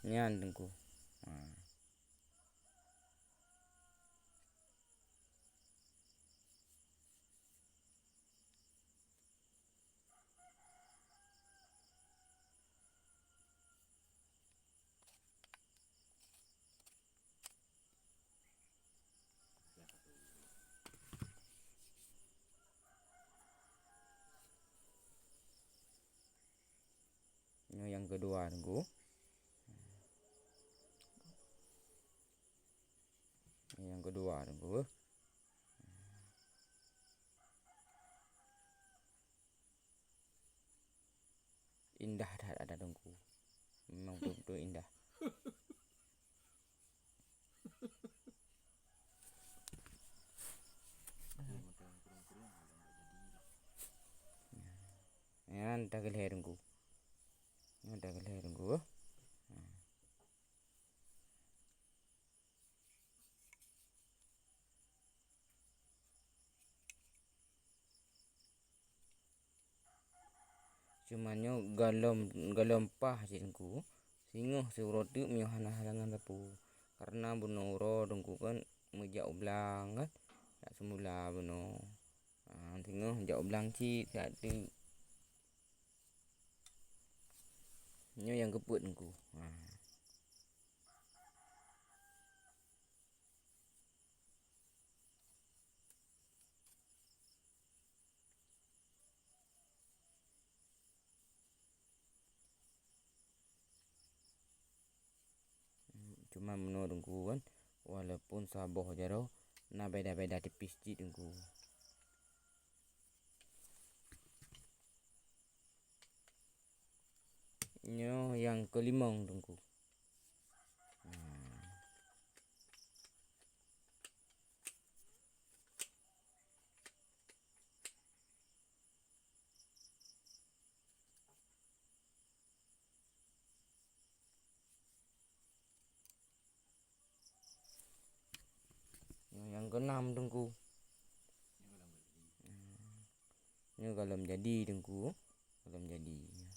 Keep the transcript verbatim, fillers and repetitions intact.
Nyan Teungku. Ha. Nyoe nyang keudua Teungku. Nyang keudua Teungku. Indah that ada Teungku. Memang betul-betul indah. Nyan takeulhèe Teungku. Nyan takeulhèe Teungku. Cuma nyoe galom, galom paih cit Teungku. Singoh siuroe teuk meunyoe hana halangan sapeue. Karena bunoe uroe Teungku kan meujak u blang kan. Jak seumula bunoe. Ha, singoh jak u blang cit, siat teuk. Nyoe nyang keupeuet Teungku. Ha. Cuma meunoe Teungku kan, walaupun saboh jaroe na beda-beda tipis cit Teungku. Nyoe nyang keulimong Teungku. Nah. Nyoe nyang keunam Teungku. Nyoe galom jadi Teungku. Galom jadi.